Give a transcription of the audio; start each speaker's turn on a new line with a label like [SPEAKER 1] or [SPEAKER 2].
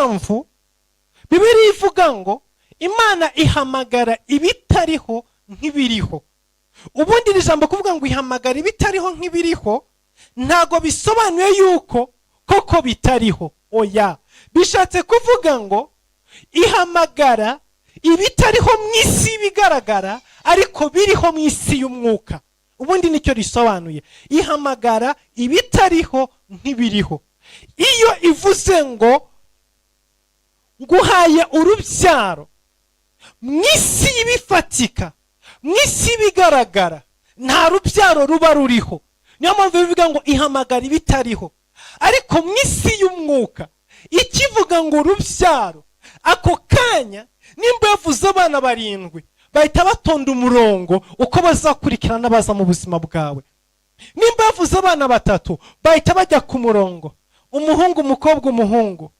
[SPEAKER 1] Mpamvu Bibiliya ivuga ngo Imana ihamagara ibitariho nk'ibiriho. Ubundi iri jambo kuvuga ngo ihamagara ibitariho nk'ibiriho, ntago bisobanuye yuko koko bitariho. Oya, bishatse kuvuga ngo ihamagara ibitariho mu isi y'ibigaragara ariko biriho mu isi y'umwuka. Ubundi nicyo risobanuye, ihamagara ibitariho nk'ibiriho. Iyo ivuze ngo nguhaye urubyaro, mu isi y'ibifatika, mu isi y'ibigaragara, nta rubyaro ruba ruriho. Niyo mpamvu bivuga ngo ihamagara ibitariho. Ariko mu isi y'umwuka, ikivuga ngo urubyaro, ako kanya nimba yavuze abana barindwi, bahita batonda umurongo uko bazakurikirana baza mu buzima bwawe. Nimba yavuze abana batatu, bahita bajya ku murongo: umuhungu, umukobwa, umuhungu.